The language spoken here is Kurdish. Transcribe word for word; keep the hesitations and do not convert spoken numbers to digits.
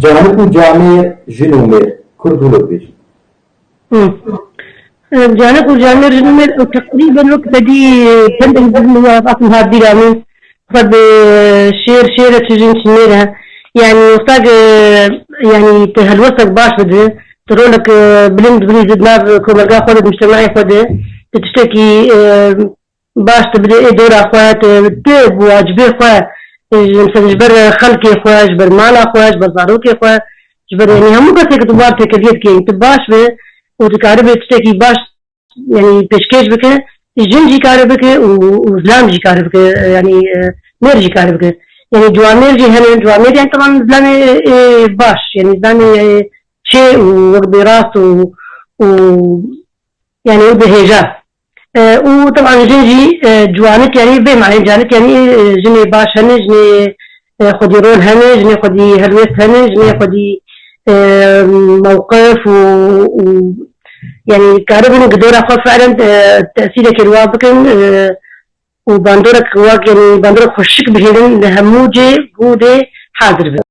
Canik û camêr, jin û mêr, kurd wilo dibêjin. Hı. E, Canik û camêr, jin û mêr, ew teqrîben wek te dî, e, çend em din ya, aslında ha bîra min. Xwe bi şêr, şêr e, çi jin, çi mêr e. Yani, wexta ki, yani, te helwestek baş bide, te rolek, e, bilind bidî di nav komelga xwe de, di mujtemaê xwe de, te tiştekî, e, baş te bide ê dora xwe, te, te bi wacibê xwe, e, ji, mesela ji ber xelkê xwe, ji ber mala xwe, ji ber zarokê xwe, ji ber, yani, hemû kesê ki tu bar têkiliyê dike, tu baş be û tu karibe tiştekî baş, yani, pêşkêş bike, jin jî kare bike û, û zilam jî kare bike, yani, e, mêr jî kare bike. Yani, ciwamêr jî hene, ciwamêr, yani, teban zilamê, e, baş, yani, zilamê, e, çê û wek bê rast û, û, yani, wek bê hêja. E, û teban jin jî, e, ciwanik, yani, bê manê canik, yani, e, jinê baş hene, jinê, e, xwedî rol hene, jinê xwedî helwêst hene, jinê xwedî, e, mewqif û, û, yani, karibin bi dora xwe fiilen, e, tesîrekê li wa bikin, e, û bandorek wek, yani, bandorek xweşik bihêlin li hemû cê, gûdê hazir bin.